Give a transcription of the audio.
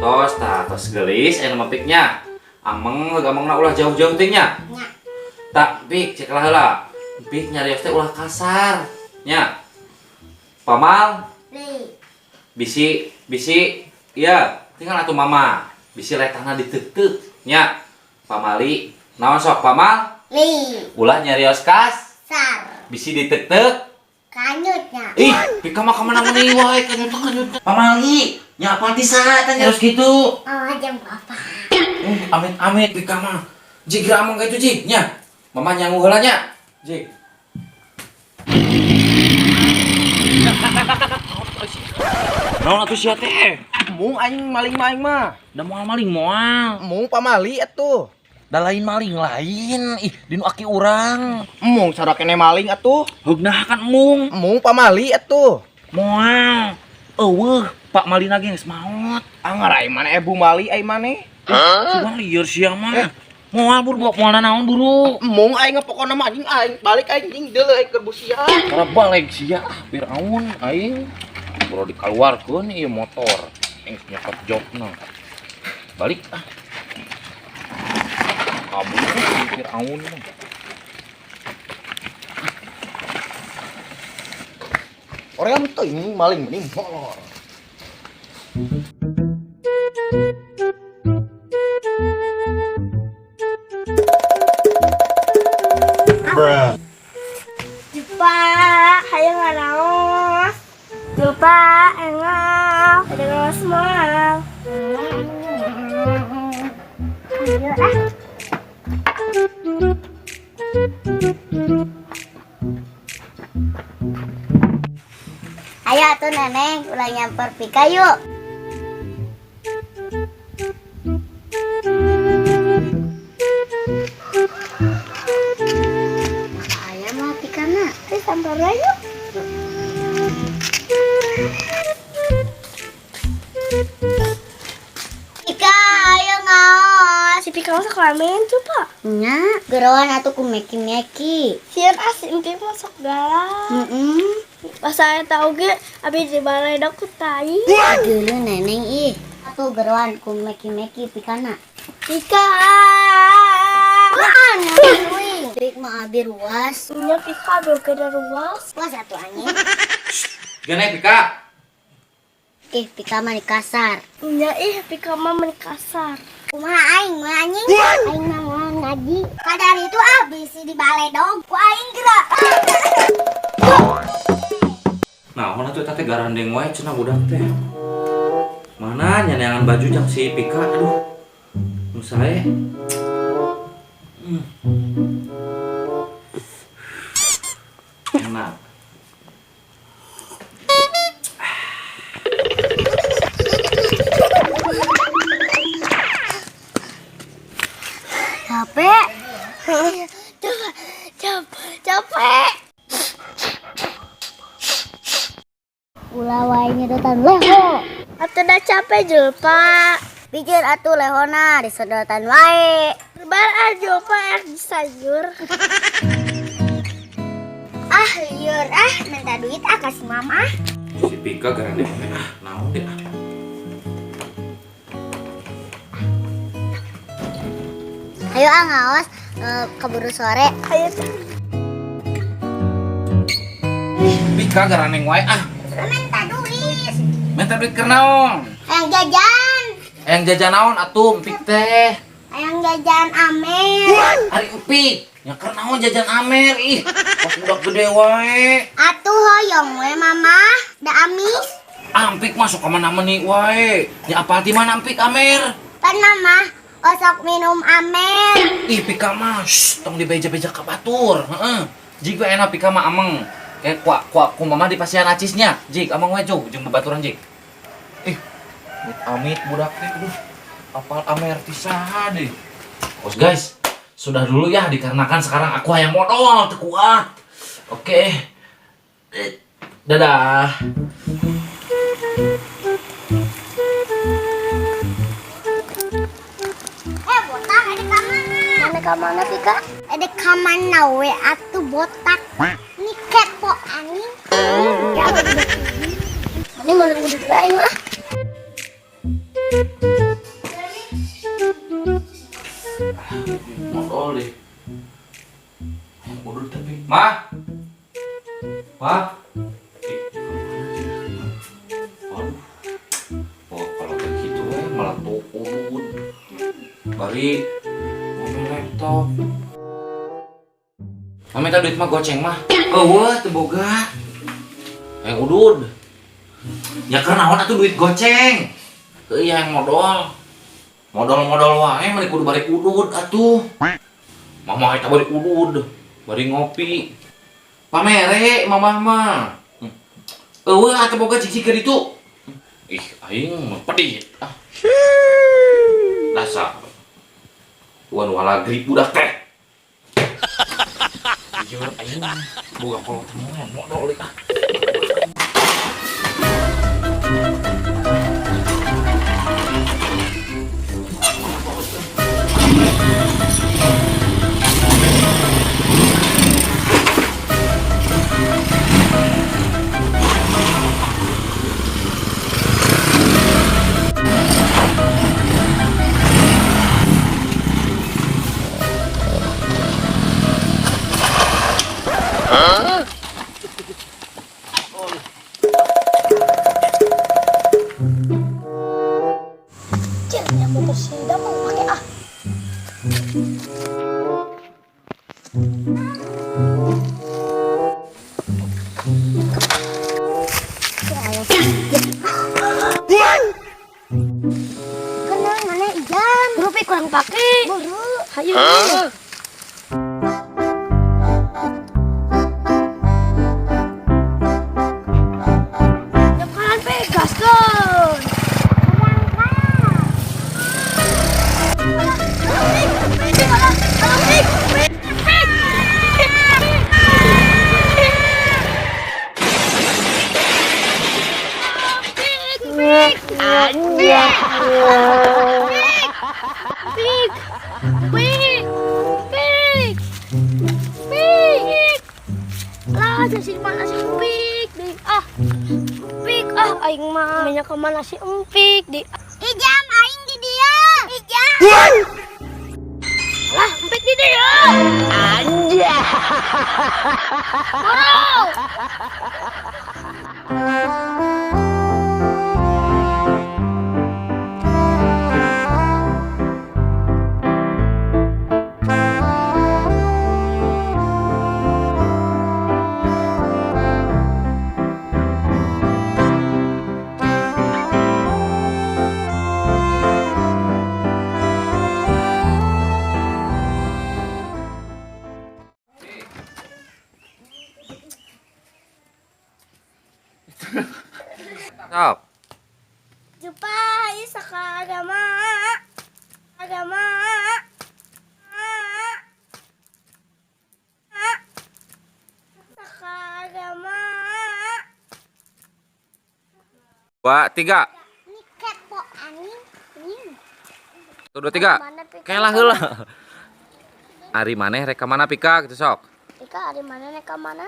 Tos tah tos geulis aya mah piknya. Ameng amengna ulah jauh-jauh teh nya. Nya. Tak pik cek lah heula. Pik nyarios teh ulah kasar nya. Pamal Li. Bisi bisi iya tinggal atuh mama. Bisi letahna diteuk-teuk nya. Pamali naon sok pamal? Li. Ulah nyarios kas. Sar. Bisi diteuk-teuk. Kanyutnya. Ih, pika mah kemana meni wae kanyut kanyut. Pamali, nya apa ti saha eta nyarios kitu? Oh, jam apa? Amit amit pika mah. Jig ameng ka itu jig nya. Mama nyangu heula nya. Jig. Naon atuh sia teh? Mung aing maling mah aing mah. Da moal maling moal. Mung pamali atuh. Da lain maling lain. Ih, dinu aki urang. Mung sarua kene maling atuh. Heugna kan mung. Mung pamali atuh. Moal. Eueuh, Pak Malina ge geus maot. Ah ngarai maneh bu mali ai maneh. Sugan lieur sia mah. Moal buru bawa moal naon buru. Mung aing pokona mah anjing aing balik aing anjing deuleu aing keur busia. Karena balik sia ah Firaun aing. Buru dikaluarkeun ieu motor. Aing nyokot jobna. Balik ah. Kabur Firaun mah. Orang teuing maling mending molor. Bruh. Jupa, hayang ngaraos. Jupa, engok, hayang ngaraos moal. Ayo ah. Ayo atuh neneng, ulah nyamper Pika yuk. Ayah mau Pika nak? Ayo samper lah yuk. Pika, ayo ngaos. Si Pika masuk ramen tuh pak. Nya, geroan atuh ku meki-meki. Sieun ah si Empik masuk galak. Pas saya tahu ge, abi di balai dok ku tai. Dulu neneng ih. Atuh geroan ku meki-meki Pikana. Pika. Mana wing? Pik mah abi ruas. Nya Pika abi oge da ruas. Puas atuh anjing. Gene Pika. Ih, Pika mah di kasar. Nya ih Pika mah meni kasar. Kumaha aing mah anjing? Aing mah mau ngaji. Kadar itu abis si di balai dong. Ku aing gerak. Nah, mana tuh teh garandeng wae cenah budak teh. Mana nyanyangan baju jang si Pika aduh. Nu sae. Enak. Capek. Capek. Ulah wae nyedotan leho. Atuh dah capek Julpa. Pikir atuh lehona disedotan wae. Bar ah Julpa ek di sayur. Ah lieur ah minta duit ah kasih mama. Si Pika garandeng wae ah naon deh ah. Ayo ah ngaos keburu sore. Ayo. Pika garandeng wae ah. Minta duit. Minta duit keur naon? Hayang jajan. Hayang jajan naon atuh Empik teh? Hayang jajan Amer. Ari Empik, nya keur naon jajan Amer ih. Pas budak gede wae. Atuh hoyong we mama, da amis. Empik masuk ka mana-mana wae. Nya apal ti mana Empik Amer? Pan mama osok minum Amer. Ih Pika mah, shh, tong dibeja-beja ka batur, heeh. Jig we enak Pika mah ameng. Kayak kuak ku mama di pasian acisnya. Jig ameng we jauh jeung babaturan jig. Ih, amit budak teh aduh. Apal Amer ti saha deui. Bos guys, sudah dulu ya dikarenakan sekarang aku hayang modal teu kuat. Oke. Dadah. Botak ada ka mana? Ada ka mana Pika? Ada ka mana we atuh botak. Ini kepo anjing. Ya, ini mau duduk aing ah. Modol deh. Modol tapi. Mah. Mah. Aduh. Oh, kalau kayak gitu malah tukun. Bari mau laptop. Mama minta duit mah goceng mah. Eueuh teu boga. Yang udud. Ya keur naon atuh duit goceng. Heuh yang modal. Modal-modal wae mah kudu bari udud atuh. Mama eta bari udud, bari ngopi. Pamere mamah mah. Eueuh atuh boga cicik ke ditu. Ih, aing mah pedih. Ah. Dasar. Wan walagri budak teh. Jujur aing boga kolot modal ah. Kenal mana Ijam? Buru kurang pakai. Buru. Hayu. Kanan pe gaskeun. Pik, pik, pik, pik. Lah, si mana si pik di ah, pik ah, aing mah banyak kemana si empik di. Ijam aing di dia. Ijam. Lah, empik di dia. Anjay. Bro. Stop. Jumpai agama agama agama. 2 3. Ini kepo angin. 1 2 3. Kelah heula. Ari maneh rek ka mana Pika gitu sok. Pika ari maneh rek ka mana?